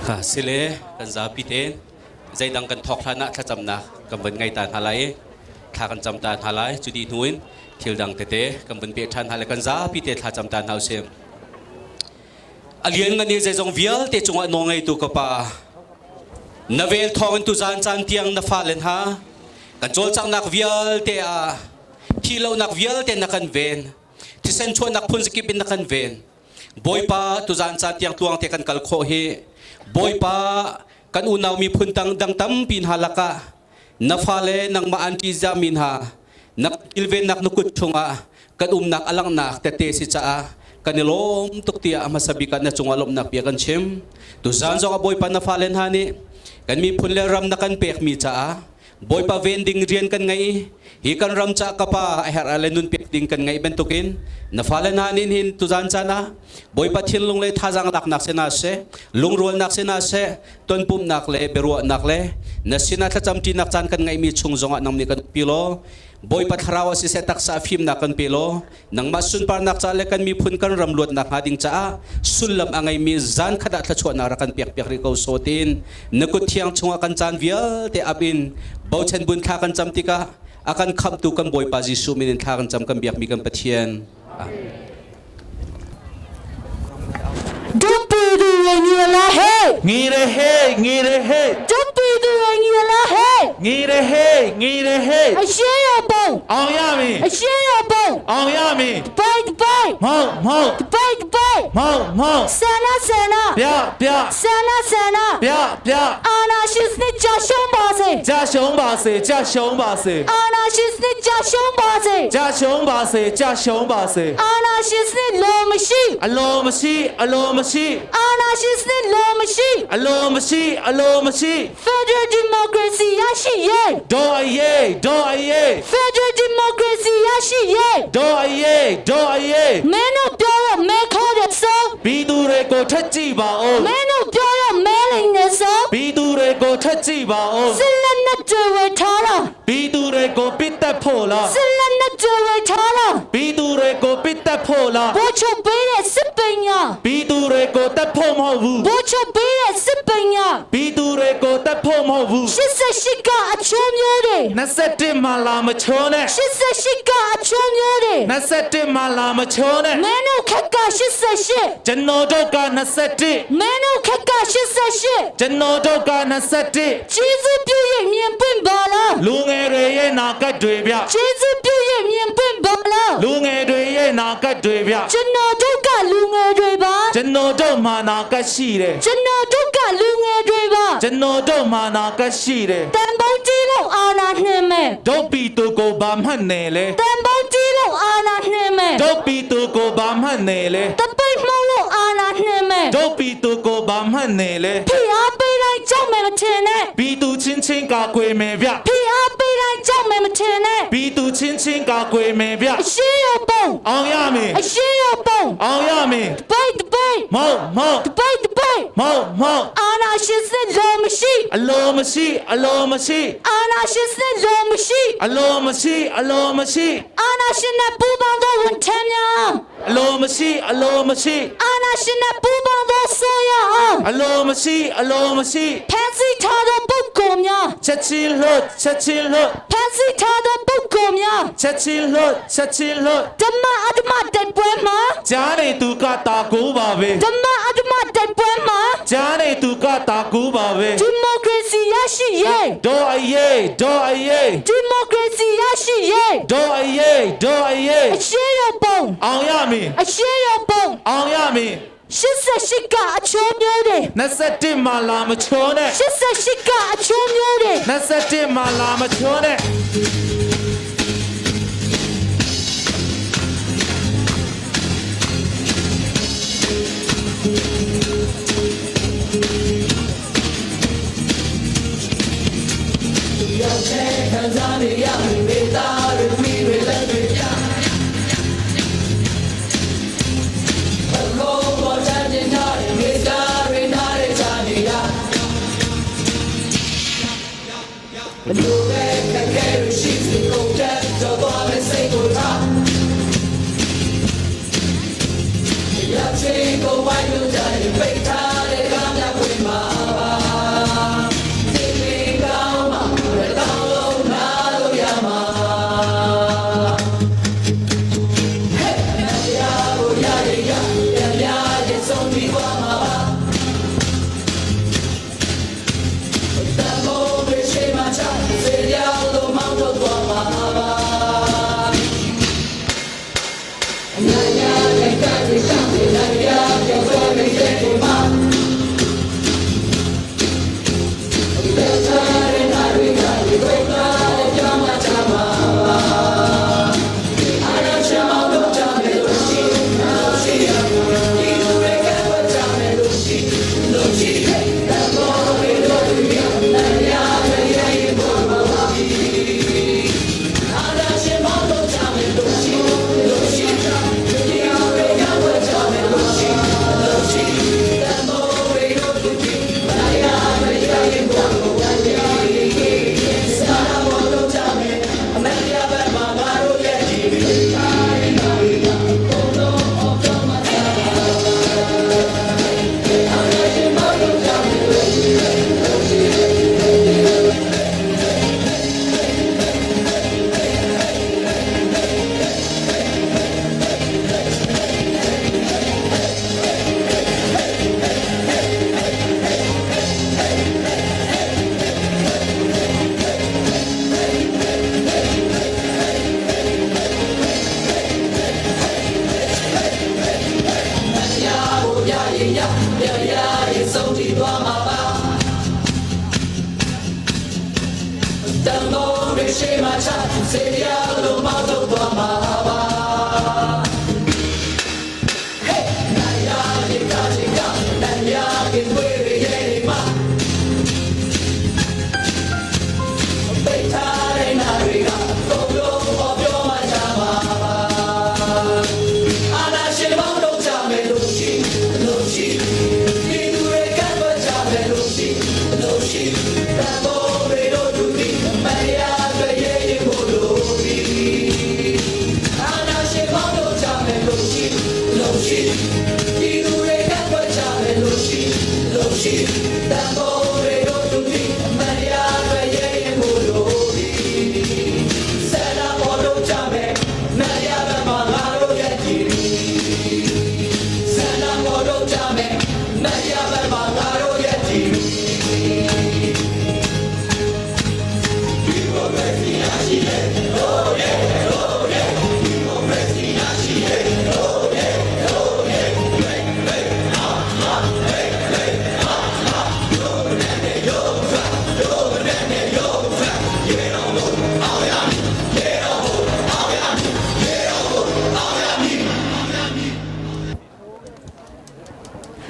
Sile kan zapi tein zeidang kan thawk hlan ah thlacamnak kan van ngei ta hna lai i thla kan cam ta hna lai. Cu dih hnu in thil dang tete kan vun peh ṭhan hna le kan zapi te thla cam ta hna usih. A lianngan i zeizong vialte cungah nawlngeitu ka Pa, na vel thawngin tuzan caan tiang na fale hna kan cawlcanghnak vialte ah thihlohnak vialte na kan ven, thisen chuahnak phun zakip in na kan ven. Bawipa, tuzan caan tiang tluang te kan kal khawh hi Bawipa, kan unau miphun dang dang tampi hna lakah na fale nangmah an ṭihzahmi hna na kilvennak na kut chungah kan umnak a langhnak tete si caah kan i lawm tuk tiah a hmasa bik ah na cungah lawmhnak bia kan chim. Tuzan zong ah Bawipa, na fale hna nih kan miphun le ram na kan pekmi caah Bawipa ven ding rian kan ngei i hi kan ram ca ka pa a herh le nun pek ding kan ngeih bantukin na fale hna nih hin tuzan caan ah Bawipa thinlung le thazaang laknak sina seh, lungrualnak sina seh, tonpumhnak le biaruahnak le na sinah thlacamṭinak caan kan ngeihmi chung zongah nang nih kan pi law Bawipa thlarau ah siseh taksa fimnak kan pe law nangmah sunparnak ca le kan miphun kan ram luatnak hnga ding caah sullam a ngeimi zan khat ah thluachuahnak rak kan pek piak rih ko so tiin na kut thiang chungah kan caan vialte ap in bochan bun thla kan cam tikah a kan khamhtu kan Bawipa Jesuh min in thla kan cam kan biakmi kan Pathian. Amen. Ngire he, ngire he. Ngire he, ngire he. အောင်ရမည်အောင်ရမည်မဟုတ်မဟုတ်မဟုတ်မဟုတ်ပြပြပြပြ အာနာရှင်စနစ်ကြရှုံးပါစေ ကြရှုံးပါစေကြရှုံးပါစေ အာနာရှင်စနစ်ကြရှုံးပါစေ ကြရှုံးပါစေကြရှုံးပါစေ အာနာရှင်စနစ်လုံးမရှိ အလိုမရှိအလိုမရှိ အာနာရှင်စနစ်လုံးမရှိ အလိုမရှိအလိုမရှိ Federal Democracy ရရှိရေး ဒေါ်အေးဒေါ်အေး Federal Democracy ရရှိရေး ဒေါ်အေးဒေါ်အေး မင်းတို့ပြောတော့မဲခေါ်တဲ့ဆို ဘီသူတွေကိုထက်ကြည့်ပါဦး မင်းတို့ပြောတော့မဲလိန်နေဆို ဘီသူတွေကိုထက်ကြည့်ပါဦး စစ်လက်နဲ့တွေဝေထားတာ ဘီသူတွေကိုပစ်တက်ဖို့လား စစ်လက်နဲ့တွေဝေထားတာ ဘီသူတွေကိုပစ်တက်ဖို့လား ဘိုးချုပ်ပေးတဲ့စစ်ပညာ ဘီသူတွေကိုတက်ဖို့မဟုတ်ဘူး ဘိုးချုပ်ပေးတဲ့စစ်ပညာ ဘီသူတွေကိုတက်ဖို့မဟုတ်ဘူး 88ကအချိုးမျိုးတွေ 21မှာလာမချောနဲ့ 88ကအချိုးမျိုးတွေ 21မှာလာမချောနဲ့ မင်းတို့ခက်က88 ကျွန်တော်တို့က21 မင်းတို့ခက်က88 ကျွန်တော်တို့က21 ကျေးဇူးပြုရင်မြင်ပွင့်ပါလား လူငယ်တွေရဲ့နာကတ်တွေဗျ ကျေးဇူးပြုရင်မြင်ပွင့်ပါလား လူငယ်တွေရဲ့နာကတ်တွေဗျ ကျွန်တော်တို့ကလူငယ်တွေပါ ကျွန်တော်တို့မှာနာကတ်ရှိတယ် ကျွန်တော်တို့ကလူငယ်တွေပါ ကျွန်တော်တို့မှာနာကတ်ရှိတယ် တန်ပုံးကြီးလို့အာနာနှင်းမယ် ဒုတ်ပီသူကိုဘာမှတ်နေလဲ တန်ပုံးကြီးလို့အာနာနှင်းမယ် ဒုတ်ပီသူကိုဘာမှတ်နေလဲ တပိတ်မှုံးလို့အာနာနှင်းမယ် ဒုတ်ပီသူကိုဘာမှတ်နေလဲ ဖိအားပေးတိုင်းကြောက်မယ်မထင်နဲ့ ဘီသူချင်းချင်းကာကွယ်မယ်ဗျ ဖိအားပေးတိုင်းကြောက်မယ်မထင်နဲ့ ဘီသူချင်းချင်းကာကွယ်မယ်ဗျ အရှိရောပုံ အောင်ရမည် အရှိရောပုံ အောင်ရမည် ပိတ်ပိတ် မဟုတ်မဟုတ် ပိတ်ပိတ် မဟုတ်မဟုတ် အာနာရှင်စနစ်လုံးမရှိ အလိုမရှိအလိုမရှိ အာနာရှင်စနစ်လုံးမရှိ အလိုမရှိအလိုမရှိ အာနာရှင်နဲ့ပူပေါင်းသောဝန်ထမ်းများ အလိုမရှိအလိုမရှိ အာနာရှင်နဲ့ပူပေါင်းသောဆိုရအောင် အလိုမရှိအလိုမရှိ ဖန်ဆီးထားသောပုဂ္ဂိုလ်များ ချက်ချင်းလွတ်ချက်ချင်းလွတ် ဖန်ဆီးထားသောပုဂ္ဂိုလ်များ ချက်ချင်းလွတ်ချက်ချင်းလွတ် ဓမ္မအတ္တမတိုက်ပွဲမှာ ကြားနေသူကတာကိုပါပဲ ဓမ္မအတ္တမတိုက်ပွဲမှာ ကြားနေသူကတာကိုပါပဲ ဒီမိုကရေစီရရှိရေး ဒေါ်အေးဒေါ်အေး ဒီမိုကရေစီရရှိရေး ဒေါ်အေးဒေါ်အေး အရှိရောပုံ အောင်ရမည် အရှိရောပုံ အောင်ရမည် 88ကအချိုးမျိုးတွေ 21မှာလာမချောနဲ့ 88ကအချိုးမျိုးတွေ 21မှာလာမချောနဲ့ ချင်းကိုဝိုင်းလို့ကြရင်ပိတ်ထားတဲ့ကားများဝင်မှာ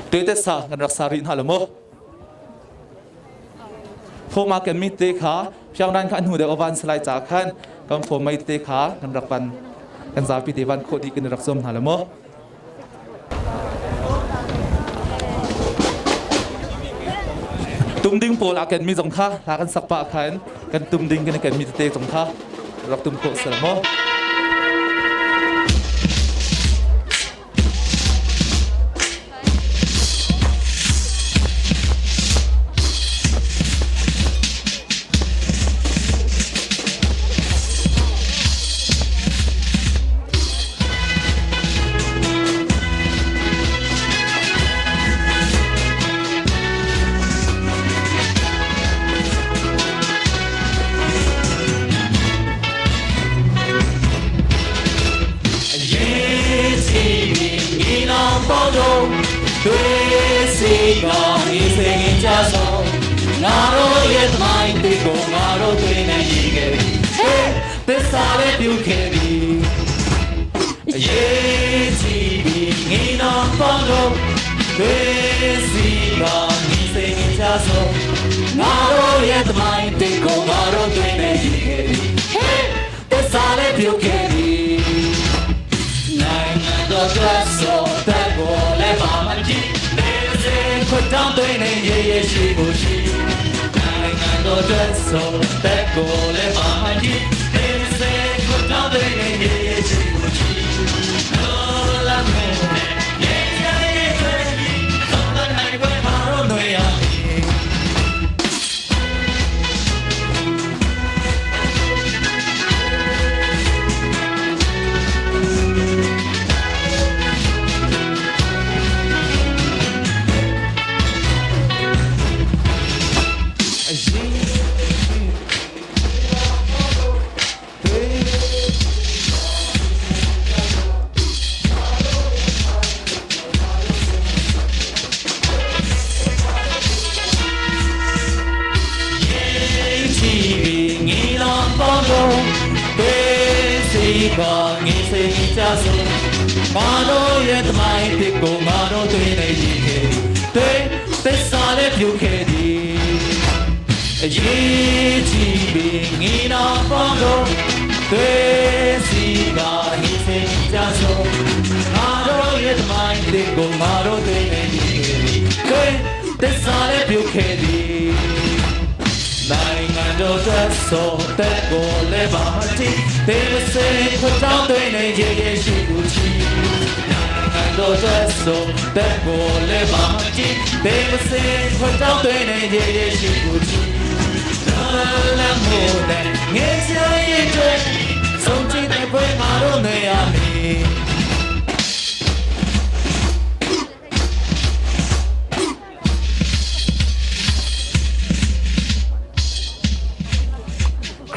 Tuite sa kan rak sa rih hna lo mu. Phoma kan mi te kha fiangran kha an hnu deuh avan salai ca khan kan phomei te kha kan rak van kan zapi te van khawh dih kan rak zuam hna lo mu. Tum ding pawl a ken mi zong kha hla kan sak pah khan kan tum ding kan ken mi tete zong kha rak tum khawh sel maw.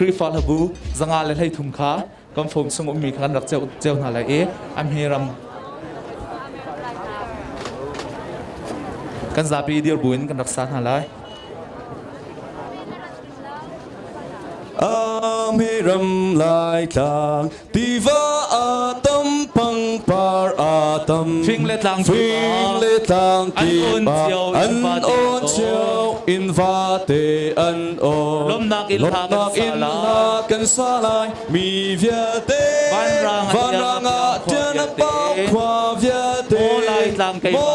Khrihfa hlabu zanga le hlei thum kha kan phone chung ummi kha kan rak ceu hna lai i am hi ram kan zapi dir buin kan rak sa hna lai. Am hi ram lai tlang tiva a tam pangpar a tam Fing le tlang fing le tlang An on kipa cio an in vate on cio in vate an on Lawmhnak in hla kan Lawmhnak sa in lai. hla kan sa lai mi vialte Vanrang ah vanrang ah tian tian a a pau khua vialte Maw Laitlang keimah Maw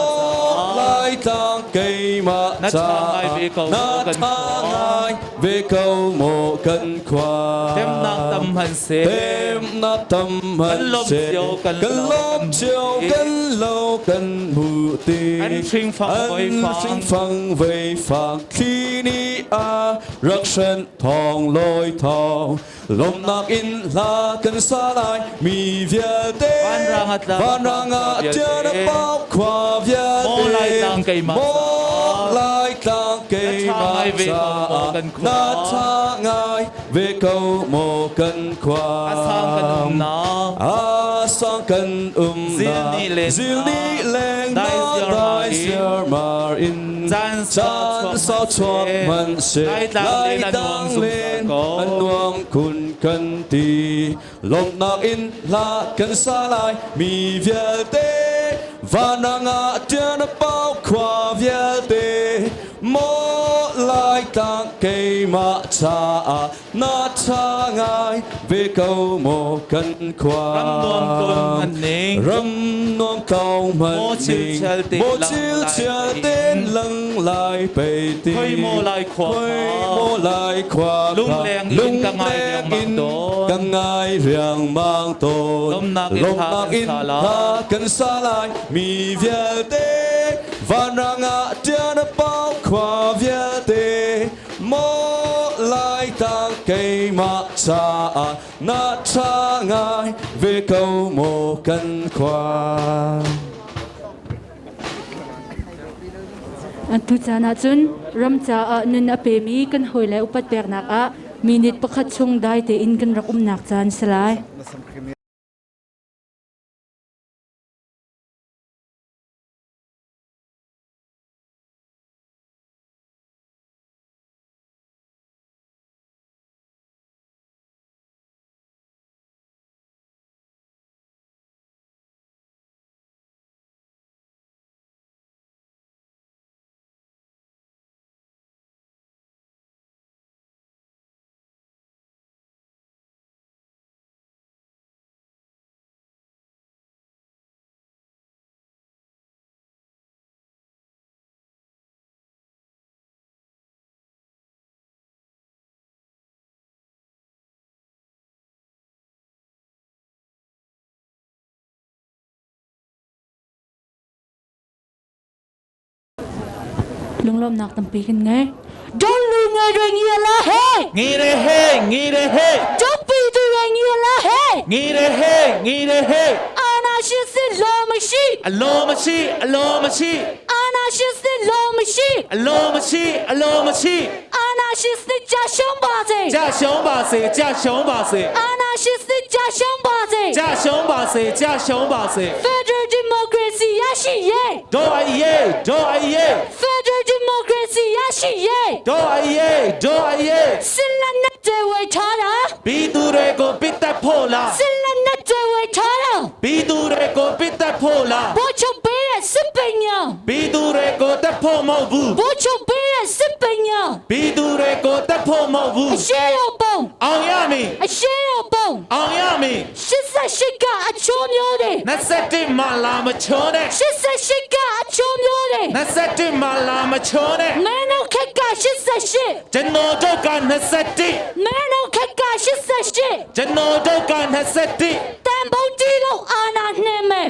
caah. Laitlang keimah keimah Na ṭha ngai caah ve ko na maw kan ṭha khua? ngai ve ko maw kan khua Temnak tam hmanhseh Temnak tam Kan lawmh hmanhseh cio, kan kan lo, lawmh kan cio hmuh ti. kan lo kan hmuh ti An hringfang An voifang. hringfang veifang thli nih a rak hrenh thawng lawi thawng Lawmhnak in hla kan sa lai mi vialte Vanrang ah tla Vanrang ah vialte. tian a pau khua vialte Maw Laitlang keimah Maw caah. Laitlang keimah ngai ve ko maw caah kan khua. Na ṭha ngai ve ko maw kan khua A sang kan umnak A sang kan umnak Zil nih len Zil nih leng Dai na ziar dai mar in. ziar mar in Caan Caan sau chuak hmanhseh Laitlang len a nuam Laitlang zungzal len ko. a nuam khun kan ti Lawmhnak in hla kan sa lai mi vialte Vanrang ah tian a pau khua vialte Maw Laitlang keimah caah na ṭha ngai ve ko maw kan khua Ram nuam tawn hmanning. Ram nuam tawn hmanning Maw chilchial te Maw lang lai chilchial pei te lang lai pei ti Khoi maw lai khua Khoi kha. maw lai khua kha. Lungleng in ka ngai Lungleng riangmang in tawn. ka ngai riangmang tawn Lawmhnak in hla Lawmhnak kan in sa lai. hla kan sa lai mi vialte vanrang ah tian a pau khua vialte maw Laitlang keimah caah na ṭha ngai ve ko maw kan khua. Atu caan ahcun ram caah nun a pemi kan hawile upat peknak ah minute pakhat chung dai tein kan rak umnak caan si lai. Lunglawmnak tampi kan ngei. Don lu ngai re ngi la he. Ngi re he ngi re he. Dong pi tu re ngi la he. Ngi re he ngi re he. Ana shi si lo ma shi. အလိုမရှိအလိုမရှိ Ana shi si lo ma shi. အလိုမရှိအလိုမရှိ Ana shi si 家乡吧子。 ကြရှုံးပါစေကြရှုံးပါစေ Ana shi si 家乡吧子。 ကြရှုံးပါစေကြရှုံးပါစေ Federal Democracy ရရှိရေး တို့အရေးတို့အရေး Federal Democracy ရရှိရေး တို့အရေးတို့အရေး စစ်လက်နက်တွေဝေထားတာ ဘီသူတွေကိုပစ်တက်ဖို့လား စစ်လက်နက်တွေဝေထားတာ ဘီသူတွေကိုပစ်တက်ဖို့လား ဘိုးချုပ်ပေးတဲ့စစ်ပညာ ဘီသူတွေကိုတက်ဖို့မဟုတ်ဘူး ဘိုးချုပ်ပေးတဲ့စစ်ပညာ ဘီသူတွေကိုတက်ဖို့မဟုတ်ဘူး အရှိတော်ပုံ အောင်ရမည် အရှိတော်ပုံ အောင်ရမည် 88ကအချိုးမျိုးတွေ 21မှာလာမချောနဲ့ 88ကအချိုးမျိုးတွေ 21မှာလာမချောနဲ့ မင်းတို့ခက်က88 ကျွန်တော်တို့က21 မင်းတို့ခက်က88 ကျွန်တော်တို့က21 တန်ပုံးကြီးလို့အာနာနှင်းမယ်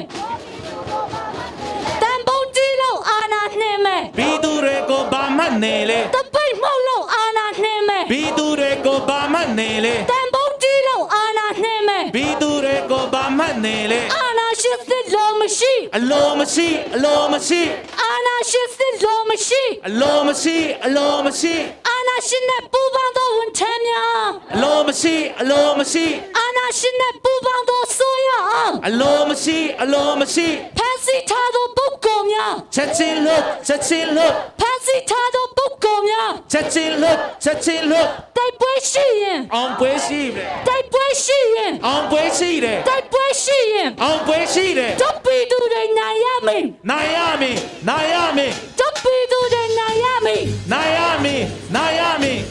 တန်ပုံးကြီးလို့အာနာနှင်းမယ် ဘီသူတွေကိုဘာမှနေလေ တပိတ်မှုတ်လို့အာနာနှင်းမယ် ဘီသူတွေကိုဘာမှနေလေ တန်ပုံးကြီးလို့အာနာနှင်းမယ် ဘီသူတွေကိုဘာမှနေလေ အာနာရှိစစ်လို့မရှိ အလိုမရှိအလိုမရှိ အာနာရှိစစ်လို့မရှိ အလိုမရှိအလိုမရှိ အာနာရှိနဲ့ပူပေါင်းသောဝန်ထမ်းများ အလိုမရှိအလိုမရှိ အာနာရှိနဲ့ပူပေါင်းသောဆိုရအောင် အလိုမရှိအလိုမရှိ ဖန်ဆီးထားသောပုဂ္ဂိုလ်များ ချက်ချင်းလွတ်ချက်ချင်းလွတ် ဖန်ဆီးထားသောပုဂ္ဂိုလ်များ ချက်ချင်းလွတ်ချက်ချင်းလွတ် တိုက်ပွဲရှိရင် အောင်ပွဲရှိတယ် တိုက်ပွဲရှိရင် အောင်ပွဲရှိတယ် တိုက်ပွဲရှိရင် အောင်ပွဲရှိတယ် တပ်ပီသူတွေနိုင်ရမည် နိုင်ရမည်နိုင်ရမည် တပ်ပီသူတွေနိုင်ရမည် နိုင်ရမည်နိုင်ရမည်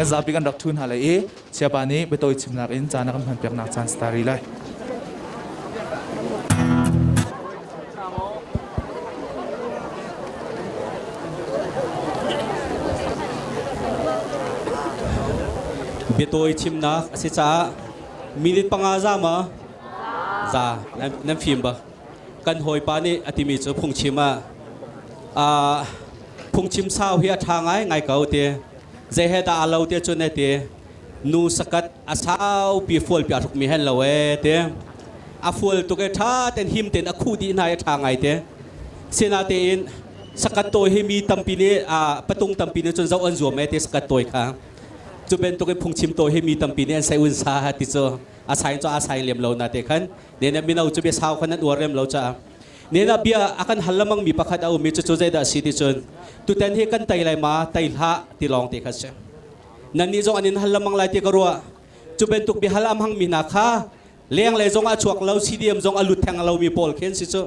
Kan zapi kan rak ṭhu hna lai i Siapa nih biatawi chimnak in caan a kan hmanpiaknak caan stari lai. Biatawi chimnak a si caah minute panga za ma za nan fim ba kan hawipa nih a timi cu phungchim ah phungchim sau hi a ṭha ngai ngai ko ti Zei he dah a lo te cun te nu sakat a saupi fual pi a hruk mi hen lo e te a fual tuk e tha ten him ten a khu dih hna e tha ngai te sina te in sakat toi hi mi tampi nih a patung tampi nih cun zoh an zuam e te sakat toi kha cu bantuk in phungchim toi hi mi tampi nih an sai un sa ha ti cu a sain cu a sain lem lo na te khan ne na mino cu bia sau khan an uar rem lo cha Nena bia a kan hal lamang mi pakhat a um i cucu zeidah a si ti cun tutan hi kan tei lai ma tei hlah ti lawng te kha si. Nannih zong an in hal lamang lai ti ka ruah. Cu bantuk biahal am hang mi hna kha leng le zong a chuak lo CDM zong a lut theng lo mi pawl khin si cu.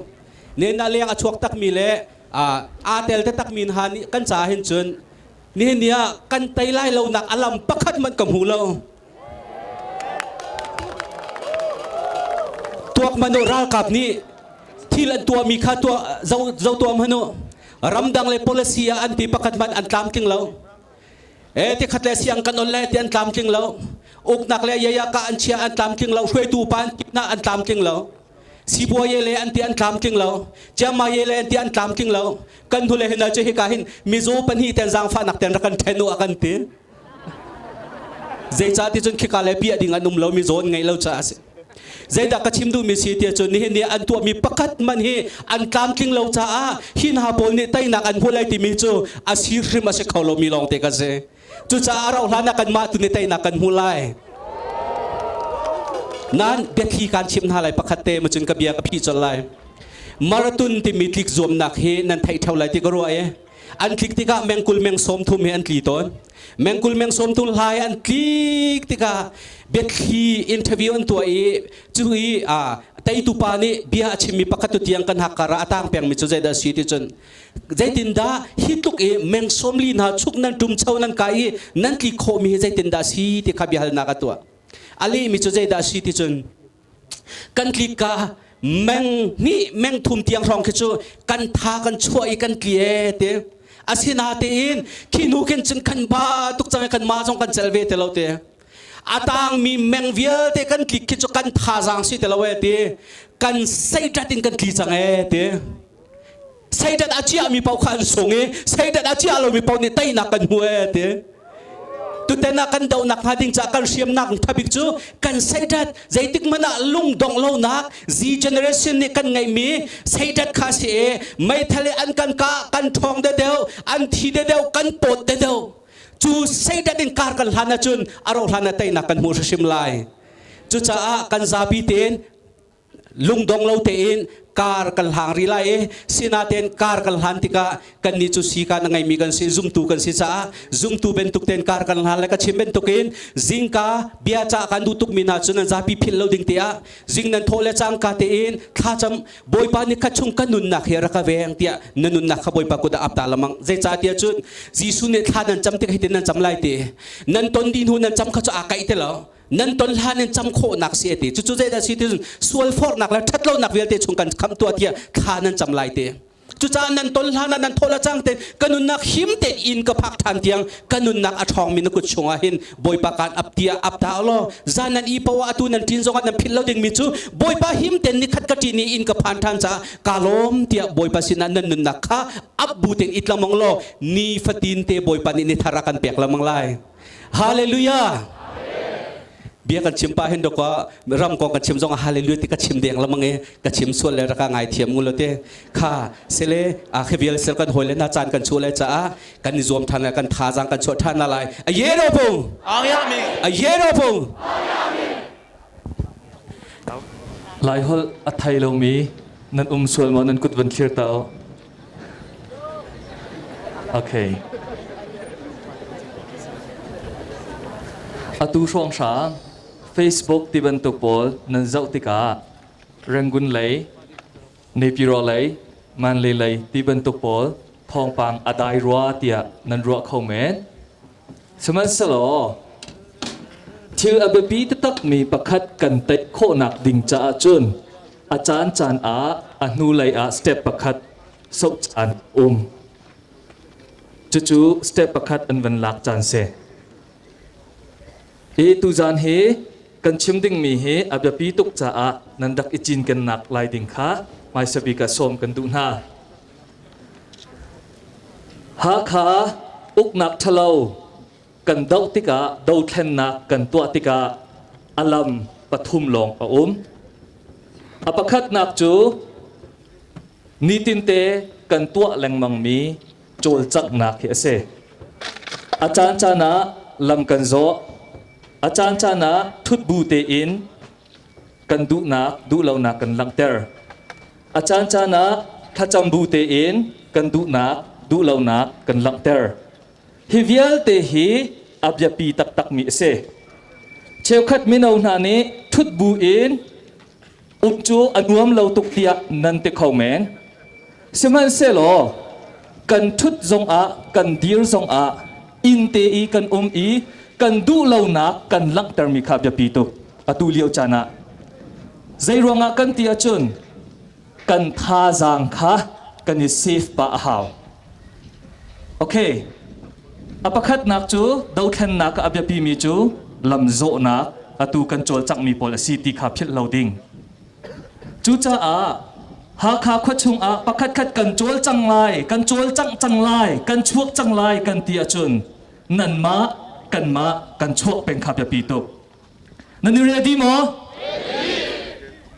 Nena leng a chuak tak mi le aa tel te tak mi hna nih kan ca hin cun nihin ni ah kan tei lai lo nak alam pakhat man ka hmu lo. Tuak manu ralkap nih Thil an tuahmi kha tuah zo zo tuah hmanh u. Ramdang le policy ah an ti pakhat hmanh an tlamtling lo. E ti khat le siang kan on le ti an tlamtling lo. Uknak le yaya ka an chia an tlamtling lo. Hruaitu pa an na an tlamtling lo. Sibuaye le an ti an tlamtling lo. Chiangmai le an ti an tlamtling lo. Kan hnu le hin cu hika hin mizaw pahnih ten zaangfahnak ten rak kan ṭhen u a kan ti. Zeicah ti cun khika le piah ding an um lo mi zawn ngeih lo caah a si. Zeidah ka chim duhmi si tiah cun nihin ni an tuahmi pakhat man hi an tlamtling lo caah hi hna pawl nih teinak an hmu lai timi cu a si hrim a si kho lomi lawngte kan si. Cucaah a rauh hlan ah kanmah tu nih teinak kan hmu lai. Nan biathli kaan chimh hna lai pakhat te ma cun ka bia ka phih colh lai. Marathon timi tlik zuamnak hi nan theih theo lai ti ka ruah i an tlik tikah mengkul meng 30 he an tli tawn. Mengkul meng 30 hlai an tlik tikah biathli interview an tuah i cu i teitu pa nih bia a chimmi pakhat tu tiang kan hak kar ah a tang pengmi cu zeidah a si ti cun zeitindah hi tluk i meng 40 hna chuk nan ṭum cho nan kai i nan tli khawhmi hi zeitindah a si ti kha biahalnak a tuah. A lehmi cu zeidah a si ti cun kan tlik ka meng hnih meng thum tiang hrawng khi cu kan tha kan chuah i kan tli e ti. Asinatein khi hnu khin cun kan ba tuk cang i kan ma zong kan cel ve ti lo ti. A tangmi meng vialte kan tlik khi cu kan thazaang si ti lo e ti. Kan seitat in kan tli cang e ti. Seitat a ciahmi paoh kha an sung i seitat a ciah lomi paoh nih teinak kan hmu e ti. Tutan ah kan dohnak hnga ding caah kan hriamnak thabik cu kan seitat zeitik hmanh ah lungdongh lonak Z generation nih kan ngeihmi seitat kha si i meithal i an kan kah kan ṭhawng deuhdeuh an thi deuhdeuh kan pawt deuhdeuh cu seitat in kar kan hlan ahcun a rauh hlan ah teinak kan hmu hrimhrim lai. Cucaah kan zapi tein lungdong lo tein kar kan hlang rih lai i sinatein kar kan hlan tikah kannih cu si ka na ngeimi kan si, zumtu kan si caah zumtu bantuk tein kar kan hlan le ka chim bantukin zingka bia cah kan duh tukmi hna cu nan zapi philh lo ding tiah zing nan thawh le cangka tein thlacam Bawipa nih kha chung ka nunnak hi rak ka veng tiah na nunnak kha Bawipa kut ah ap ta lamang. Zeicah tiah cun Jesuh nih thla nan cam tik hitin nan cam lai ti nan ton dih hnu nan cam kha cu aa kaih ti lo. Nan ton hlan in cam khawhnak si a ti. Cucu zeidah si ti sual forhnak le ṭhatlonak vialte chung kan khamh tuah tiah thla nan cam lai ti. Cucaah nan ton hlan ah nan thawh le cang tein ka nunnak him tein inn ka phak ṭhan tiang ka nunnak a ṭhawngmi na kut chungah hin Bawipa kaan ap tiah ap ta law zan nan i poah atu nan ṭin zongah nan philh lo dingmi cu Bawipa him tein nikhat ka ṭin i inn ka phan ṭhan caah kaa lawm tiah Bawipa sinah nan nunnak kha ap bu tein i tlangmang law ni fatin te Bawipa nih ni thar a kan pek lengmang lai. Hallelujah. Bia kan chim pa hin dok ram kong kan chim zong hallelujah ti ka chim deng lamang e ka chim sual le raka ngai thiam ngu lo te kha sele a khevial sel kan hoi le na caan kan chu le cha kan i zuam than le kan thazang kan chuah than na lai a ye ro pung a ye ro pung. Laiholh a thei lomi nan um sual maw nan kut van thlir ta u. Okay. Atu hrawnghrang Facebook ti bantuk pawl nan zoh tikah Rangoon lei, Naypyidaw lei, Manlay lei ti bantuk pawl thawngpang a dai rua tiah nan ruah kho men. Sihmanhsehlaw thil a biapi taktakmi pakhat kan tei khawhnak ding caah cun a caancaan ah a hnulei ah step pakhat soh caan um. Cucu step pakhat an van lak caan si. Hi tuzaan hi kan chim dingmi hi a biapi tuk caah nan rak i cinkennak lai ding kha hmaisa bik ah sawm kan duh hna. Hakha uknak ṭhalo kan doh tikah dothlennak kan tuah tikah a lam pathum lawng a um. A pakhatnak cu nitinte kan tuah lengmangmi cawlcanghnak hi a si. A caancaan ah lam kan zawh, a caancaan ah ṭhutbu tein kan duhnak duhlonak kan langhter. A caancaan ah thlacam bu tein kan duhnak duhlonak kan langhter. Hi vialte hi a biapi taktakmi a si. Cheukhat mino hna nih ṭhut bu in um cu a nuam lo tuk tiah nan ti kho men. Sihmanhsehlaw kan ṭhut zongah kan dir zongah inn te i kan um i kan duhlonak kan langhtermi kha biapi tuk atu lio caan ah. Zei ruangah kan ti ahcun Kan thazaang kha kan i save pah a hau. Okay. A pakhatnak cu dothlennak ah a biapimi cu lamzawhnak atu kan cawlcanghmi pawl a si ti kha philh lo ding. Cucaah Hakha khuachung ah pakhatkhat kan cawlcang lai, kan cawlcangh cang lai, kan chuak cang lai kan ti ahcun nanmah kanmah kan chuak peng kha biapi tuk. Nan i ready maw?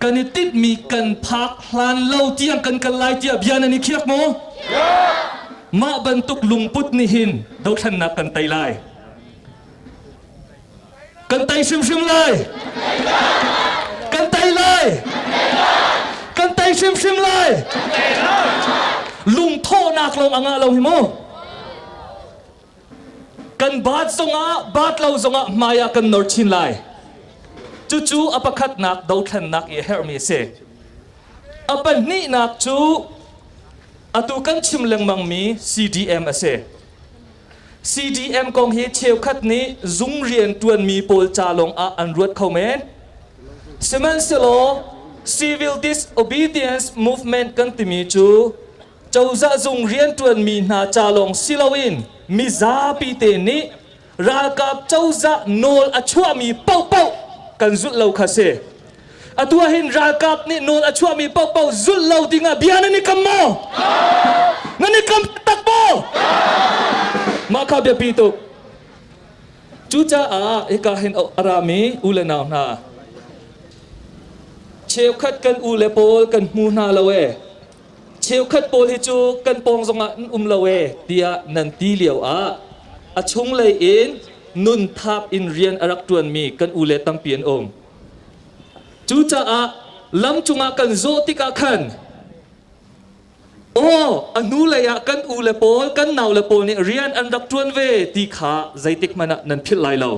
Kan i tinhmi kan phak hlan lo tiang kan kal lai tiah bia nan i khiak maw? Mah bantuk lungput nih hin dothlennak kan tei lai. Kan tei hrimhrim lai. Kan tei lai. Kan tei hrimhrim lai. Lungthawhnak lawng a ngah lo hi mu. Kan baat zongah baat lo zongah hmai ah kan nor chin lai. Cucu a pakhatnak dothlennak i a herhmi a si. A pahnihnak cu atu kan chim lengmangmi CDM a si. CDM kong hi cheukhat nih zung rian ṭuanmi pawl ca lawng ah an ruat kho men. Sihmanhsehlaw civil disobedience movement kan timi cu cozah zung rianṭuanmi hna ca lawng si loin mizapi te nih ralkap cozah nawl a chuahmi paohpaoh kan zulh lo kha si. Atu ah hin ralkap nih nawl a chuahmi paohpaoh zulh lo dingah bia nan i kam maw? Nan i kam tak maw? Mah kha biapi tuk. Cucaah hika hin a rami u le nau hna, cheukhat kan u le pawl kan hmu hna lo ee. Cheukhat pawl hi cu kan pawng zongah an um lo ee tiah nan ti lio ah a chunglei in nun thap in rian a rak ṭuanmi kan u le tampi an um. Cucaah lam cungah kan zawh tikah khan aw a hnulei ah kan u le pawl kan nau le pawl nih rian an rak ṭuan ve ti kha zeitik hmanh ah nan philh lai lo.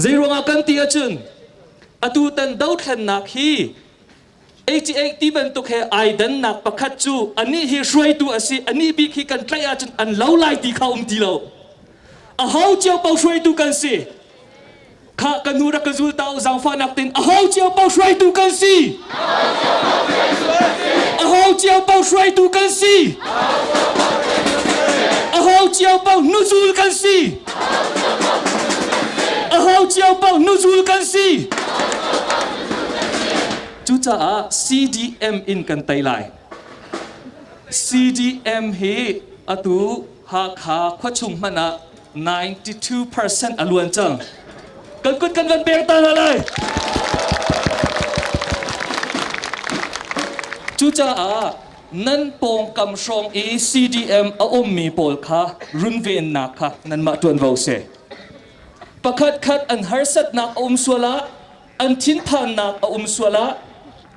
Zeiruangah kan ti ahcun atu tan dothlennak hi 88 ti bantuk he ai dannak pakhat cu anih hi hruaitu a si anih bik hi kan tlaih ahcun an lo lai ti kha um ti lo aho cio paoh hruaitu kan si kha ka nu rak ka zul ta u zaangfahnak tin aho cio paoh hruaitu kan si aho cio paoh hruaitu kan si aho cio paoh nuzul kan si aho cio paoh nuzul kan si Cucaah CDM in kan tei lai. CDM hi atu Hakha khuachung hmanh ah 92% a luan cang. Kan kut kan van pek ta hna lai. Cucaah nan pawngkam hrawng i CDM a ummi pawl kha runvennak kha nanmah ṭuanvo si. Pakhat khat an harsatnak a um sual ah an thinphannak a um sual ah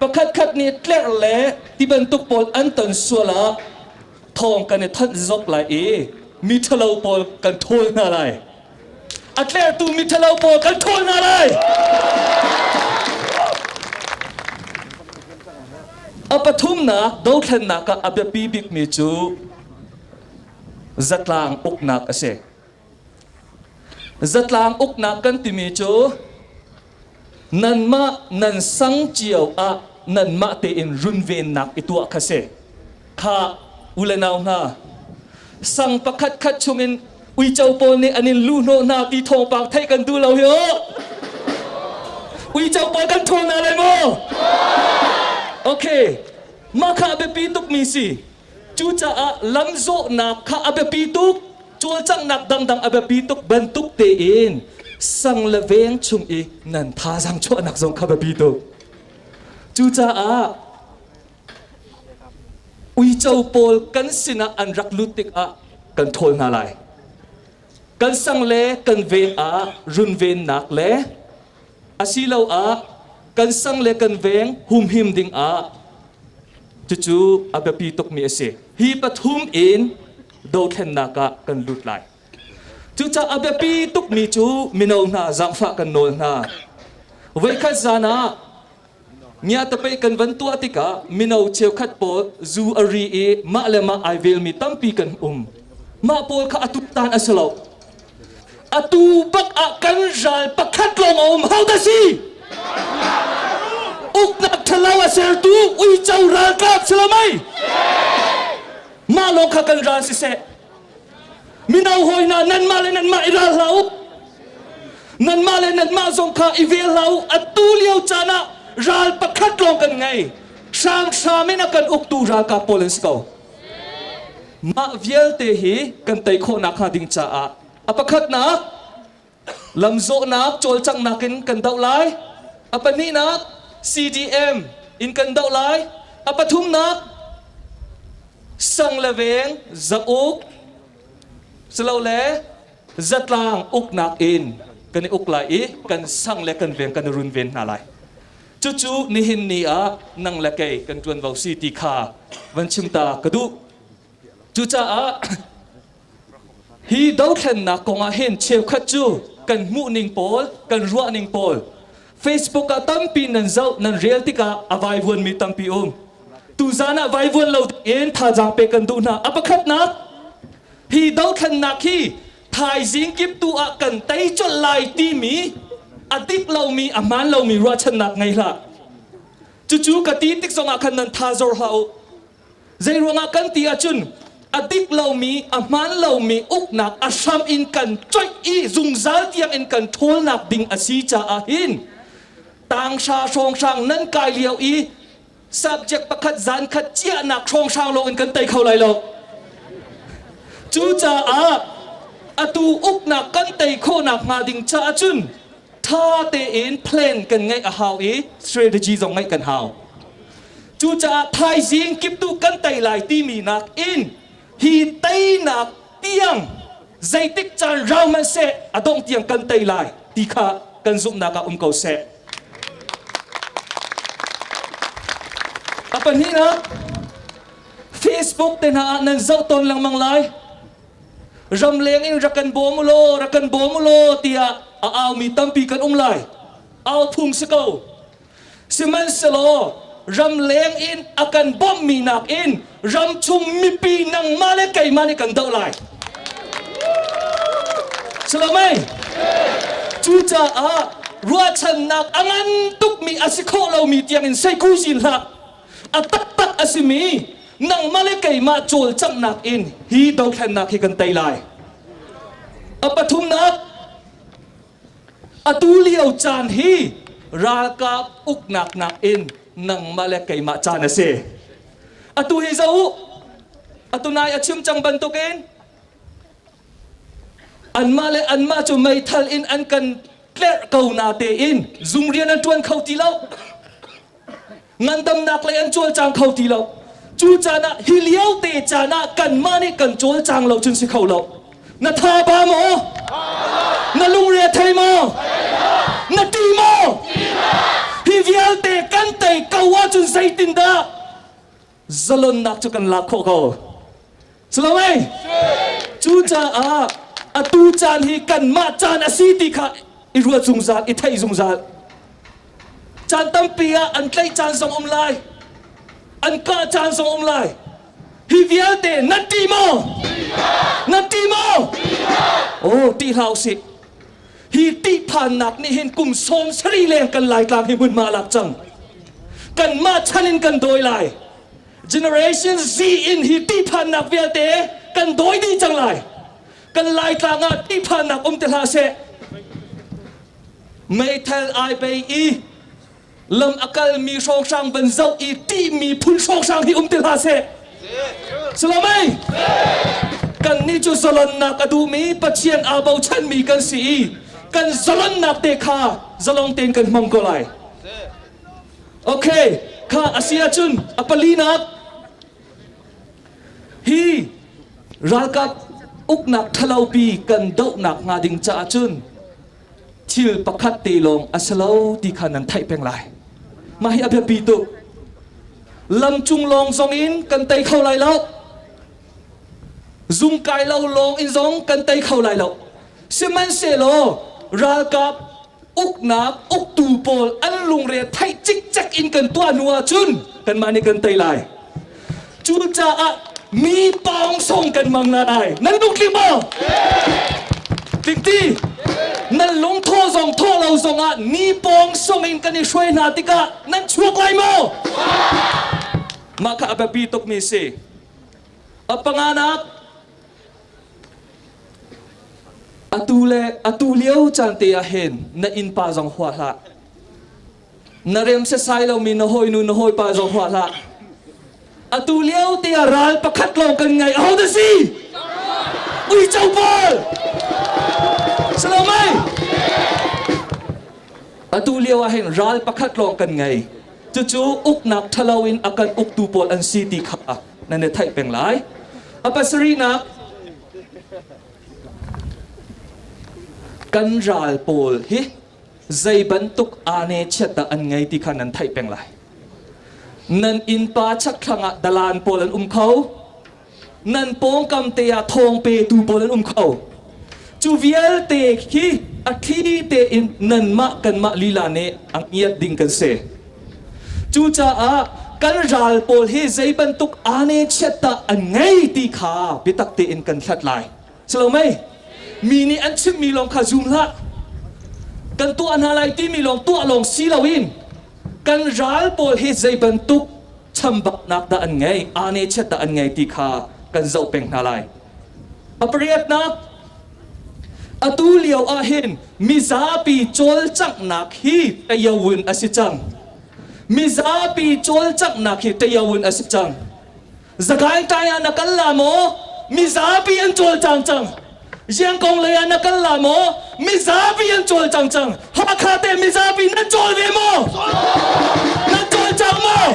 pakhatkhat nih tlerh le ti bantuk pawl an ton sual ah thawng kan i thanh zok lai i mi ṭhalo pawl kan ṭhawl hna lai. A tlerhtu mi ṭhalo pawl kan ṭhawl hna lai. A pathumnak dothlennak ah a biapi bikmi cu zatlang uknak a si. Zatlang uknak kan timi cu nanmah nan sang cio ah nanmah tein runvennak i tuah kha si. Kha u le nau hna, sang pakhat khat chungin uico pawl nih an in luhhnawh hna ti thawngpang theih kan duh lo hi aw. Uico pawl kan ṭhawl hna lai maw? Okay, mah kha a biapi tukmi si. Cucaah lamzawhnak kha a biapi tuk, cawlcanghnak dangdang a biapi tuk bantuk tein sang le veng chung i nan thazaang chuahnak zong kha biapi tuk. Cucaah uico pawl kan sinah an rak lut tikah kan ṭhawl hna lai. Kan sang le kan veng ah runvennak le asiloah kan sang le kan veng humhim dingah cucu a biapi tukmi a si. Hi pathum in dothlennak ah kan lut lai. Cucaah a biapi tukmi cu mino hna zaangfah kan nawl hna. Voikhat zan ah ngiatapei kan van tuah tikah mino cheukhat pawl zu a ri i mah le mah ai velmi tampi kan um. Mah pawl kha a tuktan a si lo. Atu bak ah kan ral pakhat lawng a um. Ho dah si? Uknak ṭhalo a. a sertu uico ralkap si lo mei? Mah lawng kha kan ral siseh. Mino hawi hna nanmah le nanmah i ral hlah u. Nanmah le nanmah zong kha i vel hlah u. Atu lio caan ah ral pakhat lawng kan ngei. Hramhram in a kan uktu ralkap pawl an si ko. Mah vialte hi kan tei khawhnak hnga ding caah a pakhatnak lamzawhnak cawlcanghnak in kan doh lai. A pahnihnak CDM in kan doh lai. A pathumnak sang le veng zauk silole zatlang uknak in kan i uk lai i kan sang le kan veng kan i runven hna lai. Cucu nihin ni ah nang le kei kan ṭuanvo si ti kha van chim ta ka duh. Cucaah hi dothlennak kong ah hin cheukhat cu kan hmuhning pawl, kan ruahning pawl Facebook ah tampi nan zoh, nan rel tikah a vaivuanmi tampi um. Tuzan ah vaivuan lo in thazaang pek kan duh hna. A pakhatnak, hi dothlennak hi thaizing kiptu ah kan tei colh lai timi a dik lomi a hmaan lomi ruahchannak ngei hlah. Cucu ka ti tik zongah khan nan tha zor hlah u. Zei ruangah kan ti ahcun a dik lomi a hmaan lomi uknak a hram in kan coih i zungzal tiang in kan ṭhawlnak ding a si caah hin tanghra hrawnghrang nan kai lio i subject pakhat zan khat ciahnak hrawnghrang lawng in kan tei kho lai lo. Cucaah atu uknak kan tei khawhnak hnga ding caah cun ṭha tein plan kan ngeih a hau i strategy zong ngeih kan hau. Cucaah thaizing kiptu kan tei lai timi nakin hi teinak tiang zeitik caan rau hmanh seh a dongh tiang kan tei lai ti kha kan zumhnak ah um ko seh. A pahnihnak, Facebook te hna ah nan zoh tawn lengmang lai. Ramleng in rak kan bawm u law, rak kan bawm u law tiah a aumi tampi kan um lai. Au phung si ko. Sihmanhsehlaw ramleng in a kan bawmhmi nakin ramchung mipi nangmah le keimah nih kan doh lai. Salome! Cucaah ruahchannak a ngan tukmi a si khawh lomi tiangin seikuzin hlah. A taktak a simi nangmah le keimah cawlcanghnak in hi dothlennak hi kan tei lai. A pathumnak, Atu lio caan hi ralkap uknak nakin nangmah le keimah caan a si. Atu hi zoh u. Atu nai a chim cang bantukin anmah le anmah cu meithal in an kan tlerh ko na tein zung rian an ṭuan kho ti lo. Ngandamnak lei an cawlcang kho ti lo. Cu caan ah hi lio te caan ah kanmah nih kan cawlcang lo cun si kho lo. Na tha ba maw? Na lungre a thei maw? Na ṭi maw? Hi vialte kan tei ko ahcun zeitindah zalonnak cu kan lak khawh ko? Salawei! Cucaah atu caan hi kanmah caan a si ti kha i ruat zungzal, i theih zungzal. Caan tampi ah an tlaih caan zong um lai. An kah caan zong um lai. Hi vialte nan ṭih maw? Nan ṭih maw? Oh, ṭih hlah usih. Hi ṭihphannak nih hin kum 70 leng kan Laitlang hi hmunhma a lak cang. Kanmah chan in kan dawi lai. Generation Z in hi ṭihphannak vialte kan dawi dih cang lai. Kan Laitlang ah ṭihphannak um ti hlah seh. Meithal ai bei i lam a kalmi hrawnghrang van zoh i ṭihmi phun hrawnghrang hi um ti hlah seh. Salomei! Kannih cu zalonnak a duhmi Pathian aa bochanmi kan si i kan zalonnak te kha zalong tein kan hmang ko lai. Okay, kha a si ahcun a palinak hi ralkap uknak ṭhalopi kan dohnak hnga ding caah cun thil pakhat te lawng a si lo ti kha nan theih peng lai. Mah hi a biapi tuk. Lam cung lawng zong in kan tei kho lai lo. Zung kai lo lawng in zong kan tei kho lai lo. Sihmanhsehlaw ralkap uknak uktu pawl an lungre theih cikcek in kan tuah hnu ahcun kanmah nih kan tei lai. Cucaah mi pawng song kan mang na lai. Nan lungtling maw? Tling ti? Nan lungthawh zong thawh lo zongah ni pawng song in kan i hruai hna tikah nan chuak lai maw? Mah kha a biapi tukmi si. A panganak, atu le atu lio caan te ah hin na innpa zong hua hlah. Na rem sesai lomi na hawinu na hawipa zong hua hlah. Atu lio te ah ral pakhat lawng kan ngai. Aho dah si? Uico pawl! Salomai! Atu lio ah hin ral pakhat lawng kan ngei. Cucu uknak ṭhalo in a kan uktu pawl an si ti kha nan i theih peng lai. A pasarihnak, kan ral pawl hi zei bantuk aane chiat dah an ngei ti kha nan theih peng lai. Nan innpa chakthlang ah dalaan pawl an um kho. Nan pawngkam te ah thawng petu pawl an um kho. Cu vialte khi a thli tein nanmah kanmah lila nih a ngiat ding kan si. Cucaah kan ral pawl hi zei bantuk aane chiat dah an ngei ti kha biatak tein kan hlat lai. Si lo mei? Mi nih an chimmi lawng kha zum hlah. Kan tuah hna lai timi lawng tuah lawng si loin kan ral pawl hi zei bantuk chambaknak dah an ngei, aane chiat dah an ngei ti kha kan zoh peng hna lai. A pariatnak, atu lio ah hin mizapi cawlcanghnak hi tayawun a si cang. Mizapi cawlcanghnak hi tayawun a si cang. Zagai kai ah na kal la maw? Mizapi an cawlcang cang. Ziangkong lei ah na kal la maw? Mizapi an cawlcang cang. Hakha te mizapi nan cawl ve maw? Nan cawlcang maw?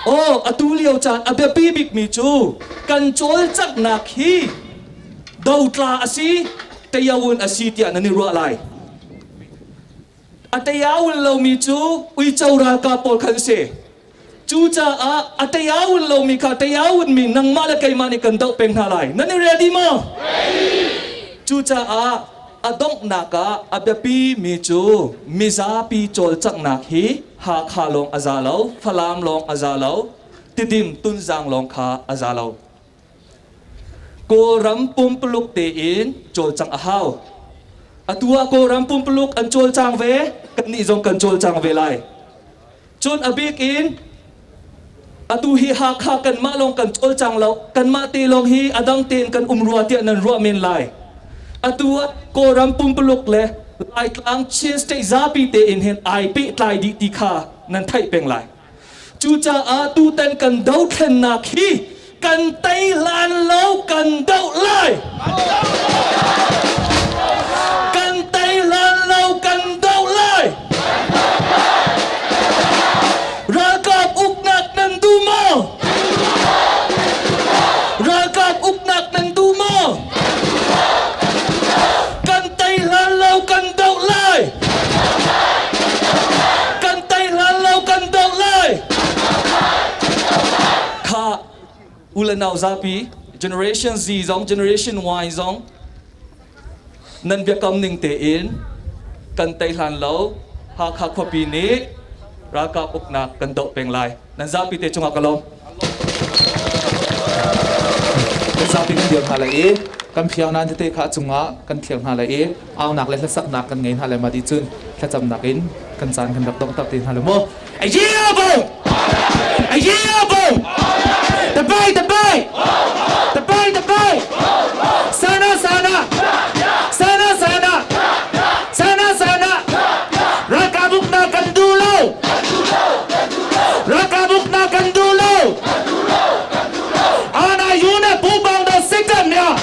Oh, atu lio caan a biapi bikmi cu kan cawlcanghnak hi dotla a si, tayawun a si tiah nan i ruah lai. A tayawun lomi cu uico ralkap pawl khan si. Cucaah a tayawun lomi kha tayawunmi nangmah le keimah nih kan doh peng hna lai. Nan i ready maw? Ready! Cucaah a donghnak ah a biapimi cu mizapi cawlcanghnak hi Hakha lawng a za lo, Falam lawng a za lo, Tidim Tunzang lawng kha a za lo. Kawlram pumpuluk tein cawlcangh a hau. Atu ah Kawlram pumpuluk an cawlcang ve, kannih zong kan cawlcang ve lai. Cun a bik in atu hi Hakha kanmah lawng kan cawlcang lo, kanmah te lawng hi a dang tein kan um rua tiah nan ruah men lai. Atu ah Kawlram pumpuluk le Laitlang Chin State zapi tein hin ai pehtlai dih ti kha nan theih peng lai. Cucaah tutan kan dothlennak hi kan tei hlan lo kan doh lai. Kan tei hlan lo kan doh lai. Ralkap uknak nan duh maw? Ralkap uknak nan duh maw? Kan tei hlan lo kan doh lai. Kan tei hlan lo kan doh lai. Kha u le nau zapi generation Z zong generation Y zong nan biakam ning tein kan tei hlan lo Hakha khuapi nih ralkap uknak kan doh peng lai. Nan zapi te cungah ka lawm. Kan zapi kan dir hna lai i kan phiang nan tete kha cungah kan thiang hna lai i aunak le hlasaknak kan ngei hna lai ma ti cun thlacamnak in kan caan kan rak donghter te hna lai mu. Tapai tapai! Tapai tapai! Sana sana! Sana sana! Sana sana! Ralkap uknak kan duh lo! Ralkap uknak kan duh lo! Ana yuna ပူးပေါင်းသောစစ်တပ်များ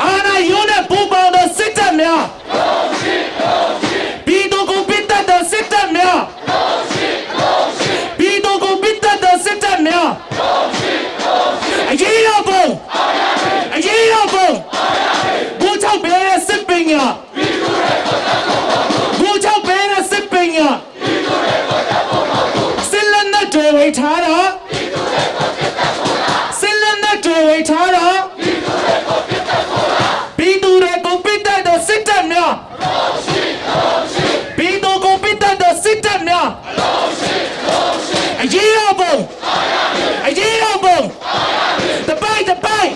အာနာယုနဲ့ပူးပေါင်းသောစစ်တပ်များပြည်သူကိုပစ်တတ်သောစစ်တပ်များပြည်သူကိုပစ်တတ်သောစစ်တပ်များအရေးတော်ပုံအရေးတော်ပုံဘူချောက်ပဲတဲ့စစ်ပင်ညာဘူချောက်ပဲတဲ့စစ်ပင်ညာစစ်လက်နက်တွေဝေထားတာစစ်လက်နက်တွေဝေထားတာပြည်သူတွေကိုပစ်တတ်သောစစ်တပ်များပြည်သူကိုပစ်တတ်သောစစ်တပ်များအရေးတော်ပုံအရေးတော်ပုံတပိုက်တပိုက်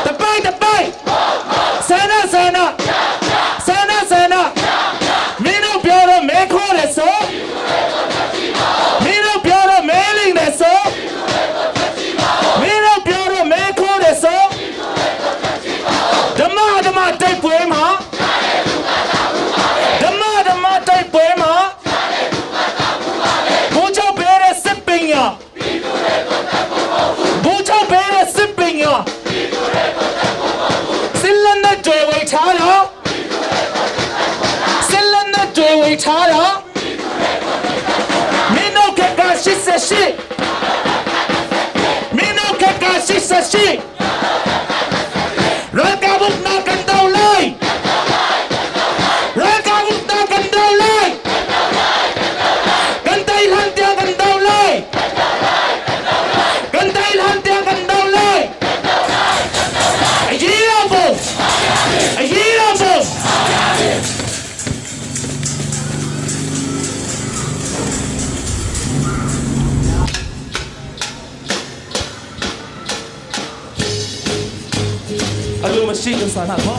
တပိုက်တပိုက်ဆန္ဒဆန္ဒ 68 Mino khat ka 68 Ralkap uknak kan do lai Ralkap uknak kan do lai Kan tei hlan tiang kan do lai Kan tei hlan tiang kan do lai A yi lo bu A yi lo bu Alu masi kan sana ko.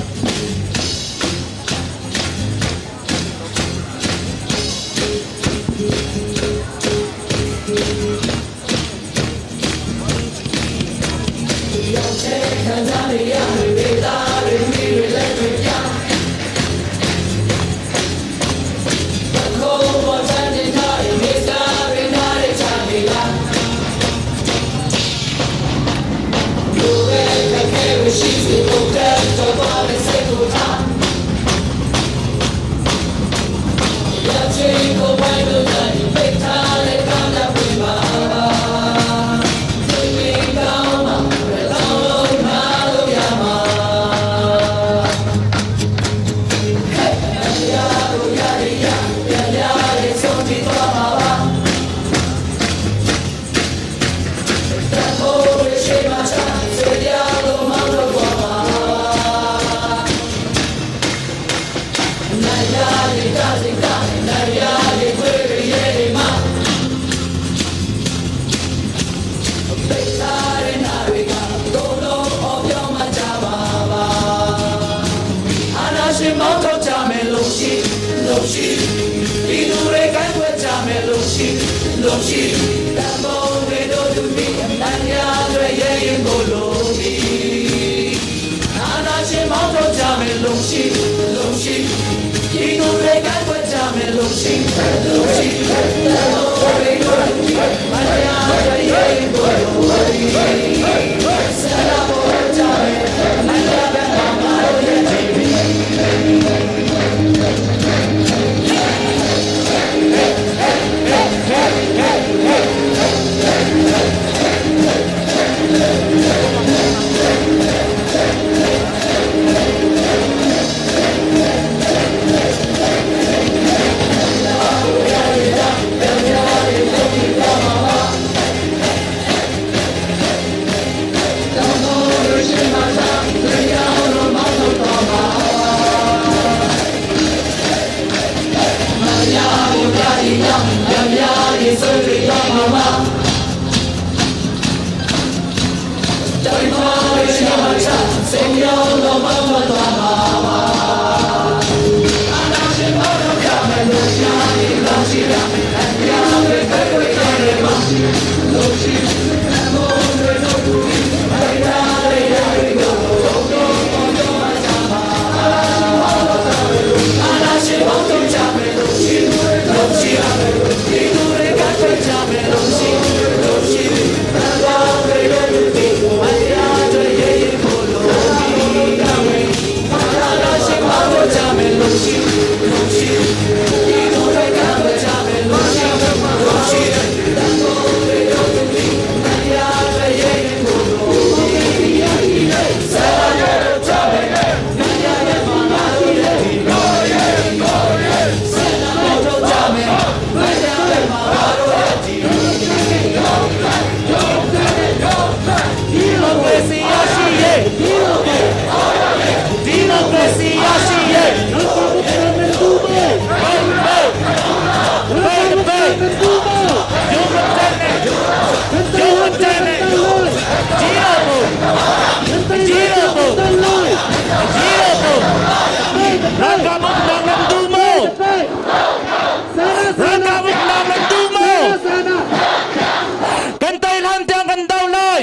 Kan tei hlan tiang kan do lai.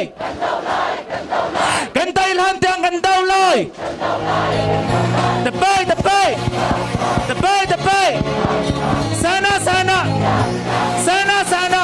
Kan tei hlan tiang kan do lai. Tepai tepai. Tepai tepai. Sana sana. Sana sana.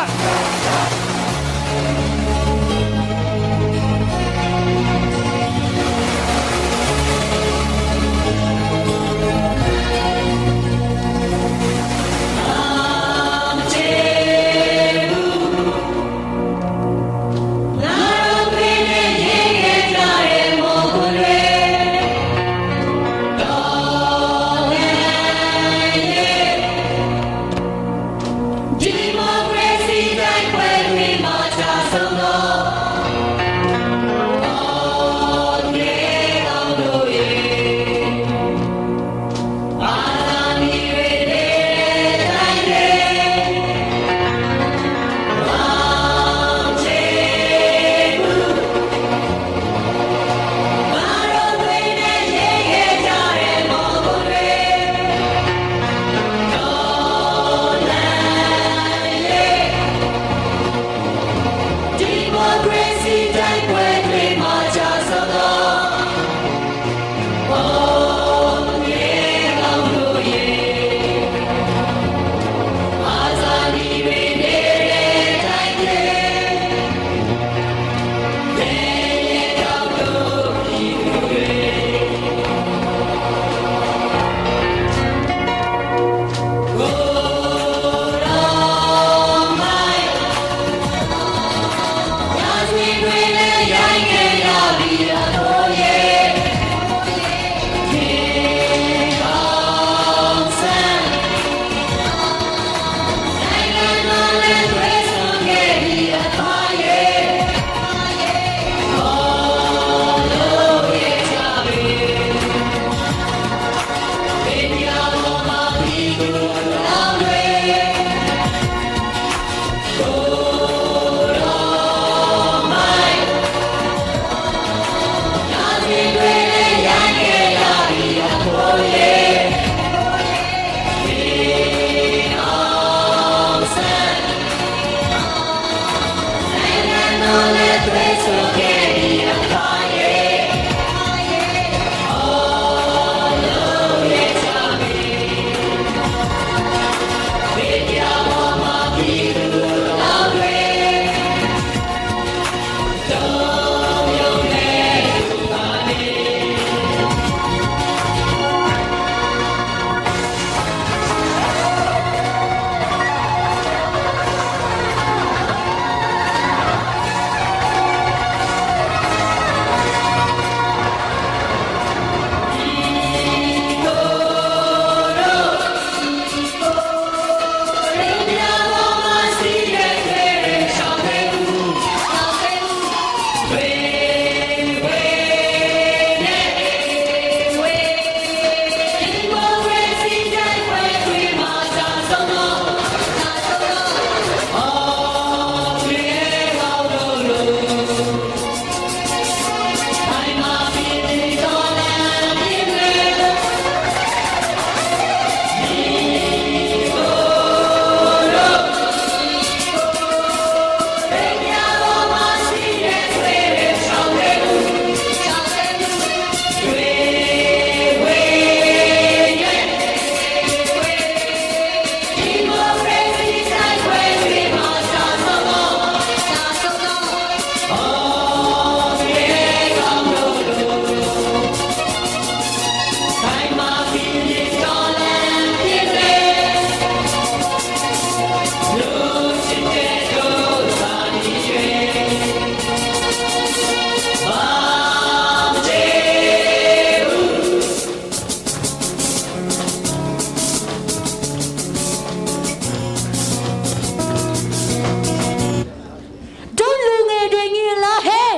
တို့လူငယ်တွေညီလားဟဲ့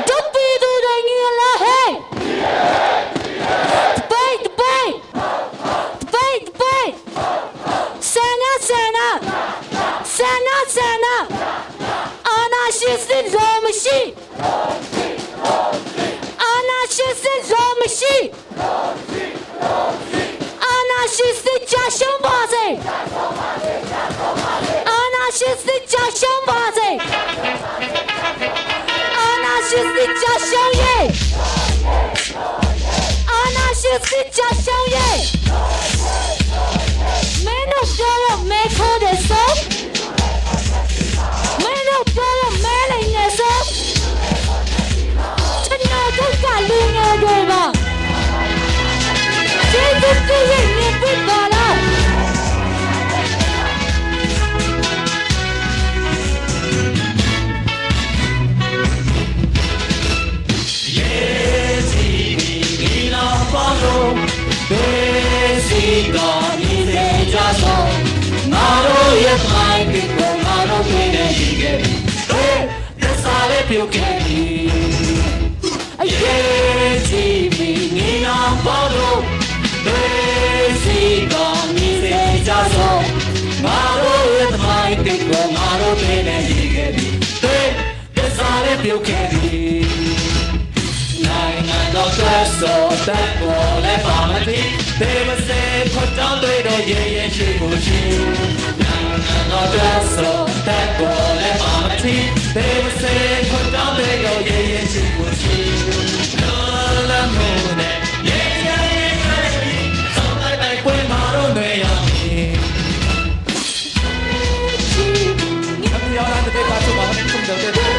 တို့ပြည်သူတွေညီလားဟဲ့တပိတ်တပိတ်တပိတ်တပိတ်ဆန္ဒဆန္ဒဆန္ဒဆန္ဒအာနာရှိစစ်လုံးမရှိအာနာရှိစစ်လုံးမရှိအာနာရှိစစ်ကြရှုံးပါစေ အာနာရှင်စစ်ကြရှုံးပါစေအာနာရှင်စစ်ကြရှုံးရဲ့အာနာရှင်စစ်ကြရှုံးရဲ့မင်းတို့ပြောတော့မဲခေါ်တယ်ဆိုမင်းတို့ပြောတော့မဲလိန်နေဆိုကျွန်တော်တို့ကလူငယ်တွေပါကျေးဇူးပြုရင်မြင်ပြပါလား ပြောင်းလာတဲ့ကားချုပ်မှာဆုံးတယ်တဲ့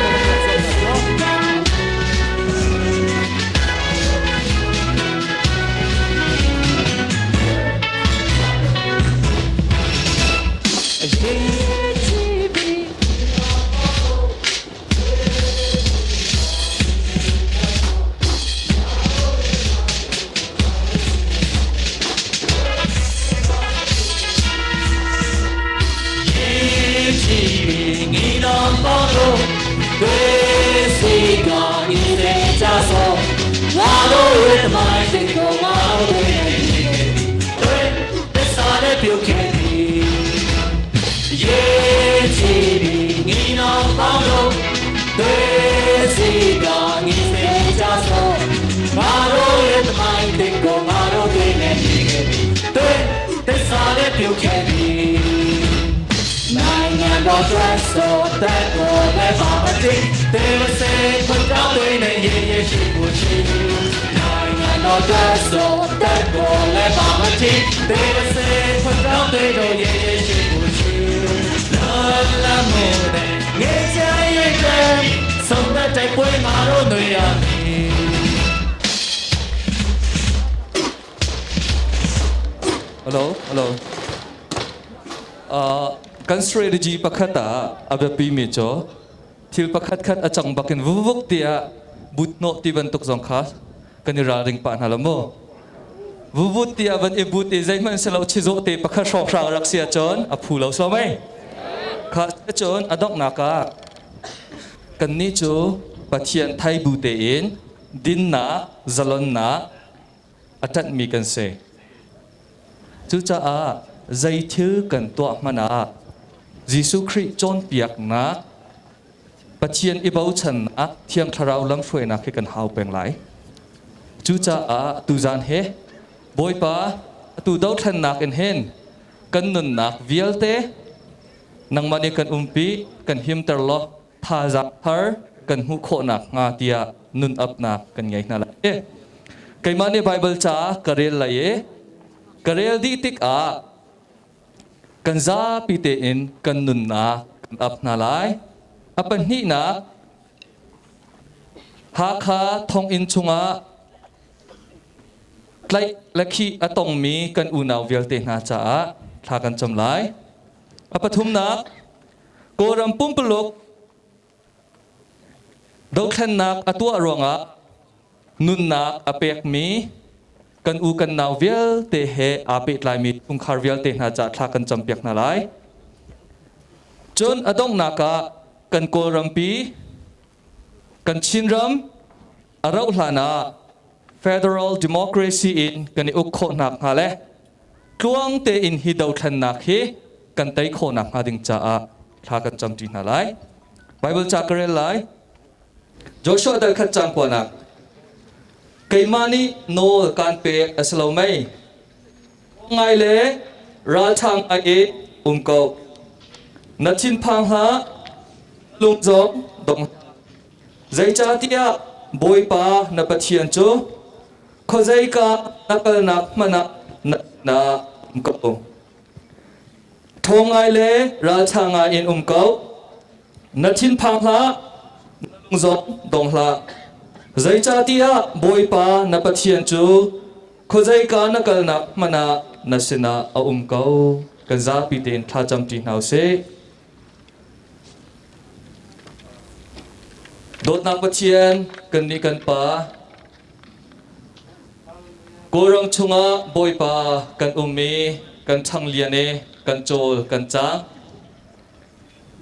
တော်အတွက်ဆိုတဲ့ကိုလည်းပါမတိတေဝစေခွန်ကြောင်းတွေနဲ့ရေရေရှိဖို့ရှိနိုင်ငံတော်အတွက်ဆိုတဲ့ကိုလည်းပါမတိတေဝစေခွန်ကြောင်းတွေတို့ရေရေရှိဖို့ရှိလာလာမို့တဲ့ငေးချရဲ့တဲ့ဆုံးတဲ့တိုက်ပွဲမှာတော့ຫນွေရမည် Hello, hello. Kan strategy pakhat ah a biapi mi cu thil pakhat khat a cang bakin vuvuk tiah buthnawh ti bantuk zong kha kan i ralring pah hna lo mu. Vuvut tiah van i but i zeihmanh silo chizawh te pakhat hrawkhrang rak si ahcun a phu lo so mei. Kha cun a donghnak ah kannih cu Pathian thai bu tein dinnak, zalonnak a ṭanhmi kan si. Cucaah zei thil kan tuah hmanh ah Jesuh Khrih cawnpiaknak, Pathian i bochannak, Thiang Thlarau lamhruainak hi kan hau peng lai. Cucaah tuzan he Bawipa atu dothlennak in hin kan nunnak vialte nangmah nih kan umpi, kan himter law thazaang thar kan hmuh khawh nakhnga tiah nun apnak kan ngei hna lai. Keimah nih Baibal ca ka rel lai i ka rel dih tikah kan zapi tein kan nunnak kan ap hna lai. A pahnihnak, Hakha thonginn chungah tlaih le khih a tongmi kan unau vialte hna caah thla kan cam lai. A pathumnak, Kawlram pumpuluk dothlennak a tuah ruangah nunnak a pekmi kan u kan nau vialte he aa pehtlaimi chungkhar vialte hna caah thla kan campiak hna lai. Cun a donghnak ah kan Kawlrampi, kan Chinram a rauh hlan ah federal democracy in kan i uk khawh nakhnga le tluang tein hi dothlennak hi kan tei khawh nakhnga ding caah thla kan camṭi hna lai. Bible ca ka rel lai. Joshua dal khat cang kuanak. Keimah nih nawl kaan pek a si lo mei? Ngai le ralṭha ngai i um ko. Na thinphang hlah, lung zong dong. Zeicahtiah Bawipa na Pathian cu khuazeika na kalnak hmanh ah na sinah um ko. Ṭhawng ngai le ralṭha ngai in um ko. Na thinphang hlah, na lung zong dong hlah. Zeicahtiah Bawipa na Pathian cu khuazeika na kalnak hmanh ah na sinah a um ko. Kan zapi tein thlacam ṭi hna u sih. Dawtnak Pathian, kannih kan Pa, Kawlram chungah Bawipa kan um i kan ṭhanglian i kan cawl kan cang.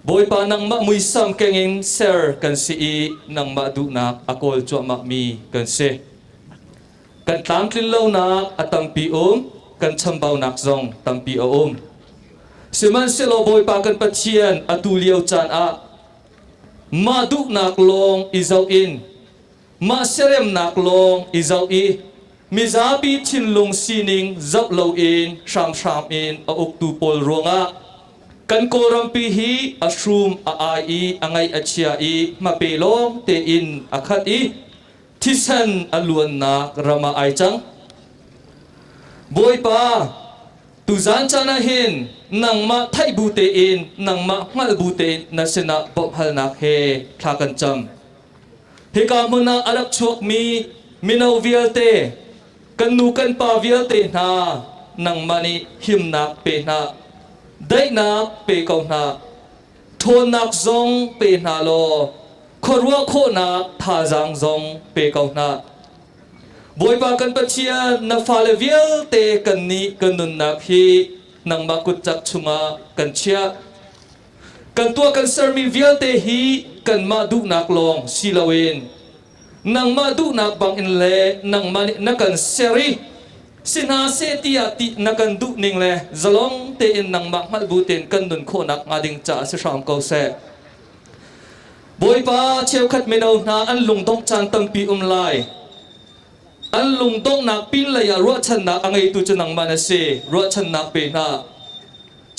Bawipa nangmah muisam kengin ser kan si i nangmah duhnak a kawl cuahmahmi kan si. Kan tlamtlin lonak a tampi um, kan chambaunak zong tampi a um. Sihmanhsehlaw Bawipa kan Pathian atu lio caan ah mah duhnak lawng i zoh in mah siaremnak lawng i zoh i mizapi thinlung sining zoh loin hramhram in a uktu pawl ruangah kan Kawlrampi hi a hrum a ai i a ngaih a chia i hmape lawng tein a khat i thisen a luannak ram ah ai cang. Bawipa, tuzan caan ah hin nangmah theih bu tein, nangmah hngalh bu tein na sinah bawmhhalnak he thla kan cam. Hika hmun ah a rak chuakmi mino vialte, kan nu kan pa vialte hna, nangmah nih himnak pe hna, daihnak pe ko hna, ṭhawnnak zong pe hna law khuaruah khawhnak thazaang zong pe ko hna. Bawipa kan Pathian, na fale vialte kannih kan nunnak hi nangmah kutcak chungah kan chiah. Kan tuah kan sermi vialte hi kanmah duhnak lawng si loin nangmah duhnak bangin le nangmah nih na kan ser i si hna seh tiah ti na kan duh ning le zalong tein nangmah hngalh bu tein kan nun khawhnak hnga ding caah si hram ko seh. Bawipa cheukhat mino hna an lungdongh caan tampi um lai. An lungdonghnak pinlei ah ruahchannak a ngeitu cu nangmah na si. Ruahchannak pe hna.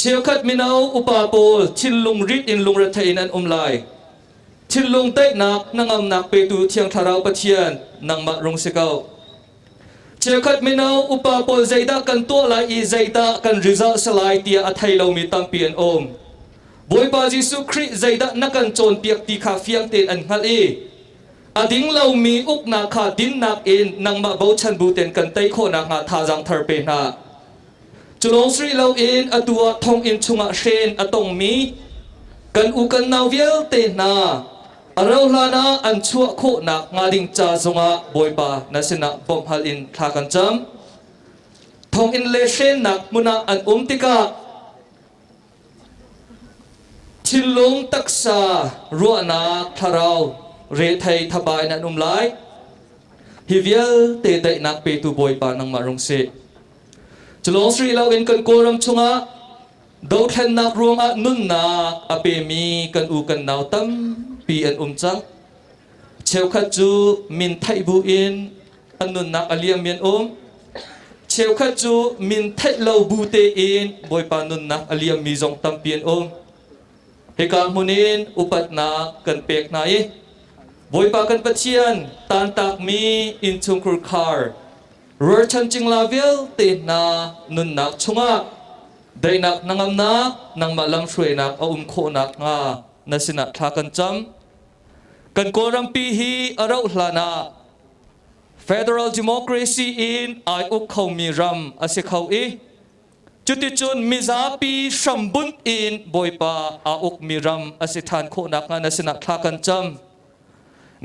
Cheukhat mino upa pawl thinlung rit in lungrethei in an um lai. Thinlung daihnak hnangamnak petu Thiang Thlarau Pathian nangmah rung si ko. Cheukhat mino upa pawl zeidah kan tuah lai i zeidah kan result si lai tiah a thei lomi tampi an um. Bawipa Jesuh Khrih zeidah na kan cawnpiak ti kha fiang tein an hngalh i a ding lomi uknak kha dinnak in nangmah bochan bu tein kan tei khawh nakhnga thazaang thar pe hna. Cu lawng si rih loin atu ah thonginn chungah hren a tongmi kan u kan nau vialte hna a rauhhlan ah an chuah khawhnak hnga ding ca zongah Bawipa na sinah bawmh hal in thla kan cam. Thonginn le hrennak hmun ah an um tikah thinlung taksa ruahnak thlarau rethei thaba in an um lai. Hi vialte daihnak petu Bawipa nangmah rung sih. Culawng si rih loin kan Kawlram chungah dothlennak ruangah nunnak a pemi kan u kan nau tampi an um cang. Cheukhat cu min theih bu in an nunnak a liammi an um. Cheukhat cu min theih lo bu tein Bawipa nunnak a liammi zong tampi an um. Hika hmun in upatnak kan pek hna i Bawipa kan Pathian tantakmi innchungkhur khar Rualchan cingla vialte hna nunnak chungah daihnak hnangamnak nangmah lamhruainak a um khawh nakhnga na sinah thla kan cam. Kan Kawlrampi hi a rauh hlan ah Federal Democracy in ai uk khomi ram a si kho i cuticun mizapi hrambunh in Bawipa aa ukmi ram a si ṭhan khawh nakhnga na sinah thla kan cam.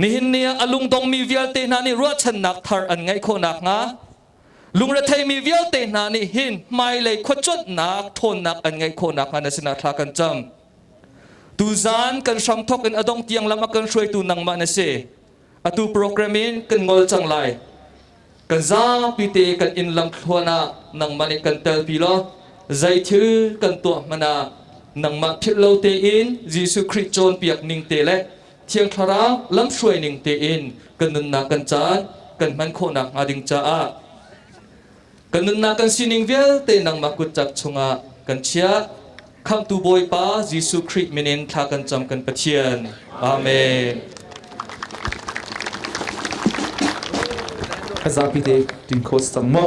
Nihin ni ah a lungdongmi vialte hna nih ruahchannak thar an ngeih khawh nakhnga lungretheimi vialte hna nih hin hmailei khuacuanhnak ṭhawnnak an ngeih khawh nakhnga na sinah thla kan cam. Tuzan kan hramthawk in a dong tiang lam a kan hruaitu nangmah na si. Atu program in kan ngol cang lai. Kan zapi te kan inn lam thluan ah nangmah nih kan telpi law zei thil kan tuah hmanh ah nangmah philh lo tein Jesuh Khrih cawnpiak ning te le Thiang Thlarau lamhruai ning tein kan nunnak kan caan kan hman khawhnak hnga ding caah kan nunnak kan sining vialte nangmah kutcak chungah kan chiah. Khamhtu Bawipa Jesuh Khrih min in thla kan cam kan Pathian. Amen. Zapi te tin kho cang mo.